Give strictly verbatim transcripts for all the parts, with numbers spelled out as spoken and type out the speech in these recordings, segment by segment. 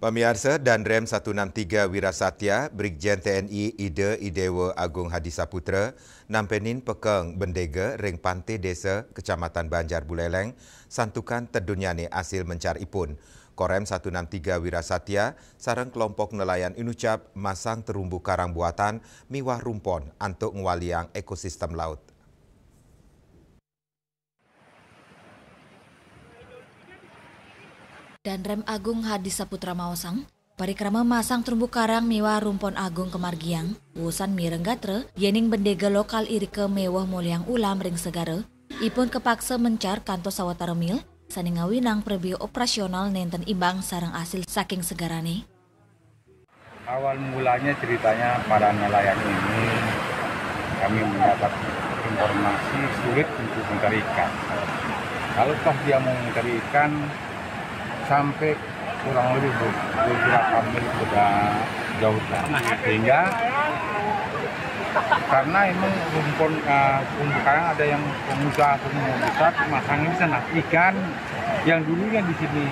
Pamiarsa, Danrem satu enam tiga Wirasatya, Brigjen T N I Ida Idewa Agung Hadi Saputra, nampenin pekeng bendega ring Pante Desa, Kecamatan Banjar Buleleng, santukan tedunnyane asil mencar ipun. Korem satu enam tiga Wirasatya sareng kelompok nelayan Inucap masang terumbu karang buatan miwah rumpon antuk ngwaliang ekosistem laut. Danrem Agung Hadi Saputra maosang, parikrama masang terumbu karang miwah rumpon agung kamargiang, wusan mireng gatra, yening bendega lokal irika meweh moliang ulam ring segara, ipun kapaksa mencar kantos sawatara mil, sane ngawinang prabeya operasional nenten imbang sareng asil saking segarane. Awal mulanya ceritanya para nelayan ini, kami mendapat informasi sulit untuk mencari ikan. Kalau pas dia mau mencari ikan, sampai kurang lebih be-, beberapa mil sudah jauh sana. Sehingga karena emang rumpon, eh, terumbu karang ada yang pengusaha terumbu besar masangnya di sana. Ikan yang dulunya di sini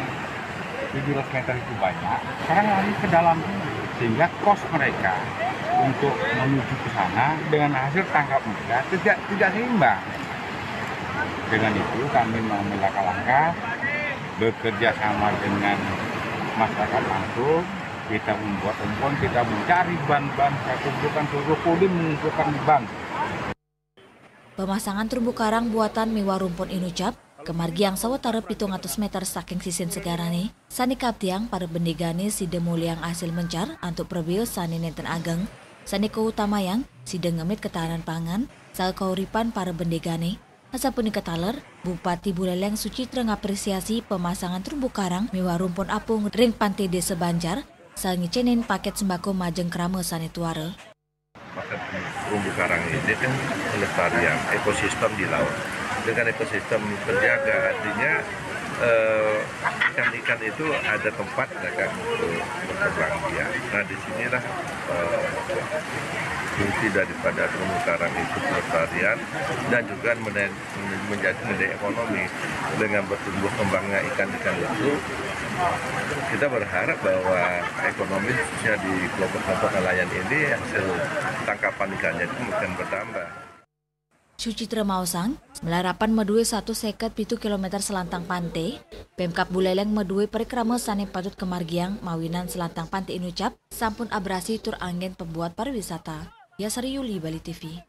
tujuh ratus meter itu banyak, sekarang lari ke dalam, sehingga kos mereka untuk menuju ke sana dengan hasil tangkap mereka tidak, tidak seimbang. Dengan itu kami mengambil langkah-langkah bekerja sama dengan masyarakat langsung, kita membuat rumpon, kita mencari ban-ban, kita kumpulkan seluruh kodim mengumpulkan ban. Pemasangan terumbu karang buatan miwah rumpon Inucap, kamargiang sawatara pitung atus meter saking sisin segarane, sane kabdiang para bendegane sida moliang asil mencar antuk prabeya sane nenten ageng, sane kautamayang sida ngemit ketahanan pangan, saha kauripan para bendegane. Asapunika taler, Bupati Buleleng Sucitra ngapresiasi pemasangan terumbu karang miwah rumpon apung ring Pante Desa Banjar, saha ngicenin paket sembako majeng krama sane tuara. Maksud terumbu karang ini kan pelestarian ekosistem di laut. Dengan ekosistem terjaga, artinya, eh, ikan-ikan itu ada tempat mereka untuk berkembang biak. Nah, disinilah, eh, fungsi daripada terumbu karang itu pelestarian dan juga mendaya, menjadi nilai ekonomi. Dengan bertumbuh kembangnya ikan-ikan itu, kita berharap bahwa ekonomi khususnya di kelompok-kelompok nelayan ini hasil tangkapan ikannya itu akan bertambah. Sucitra maosang, malarapan madue satus seket pitu kilometer selantang pante, Pemkab Buleleng madue parikrama sane patut kamargiang mawinan selantang pante Inucap sampun abrasi tur anggen pembuat pariwisata. Yasari Yuli, Bali T V.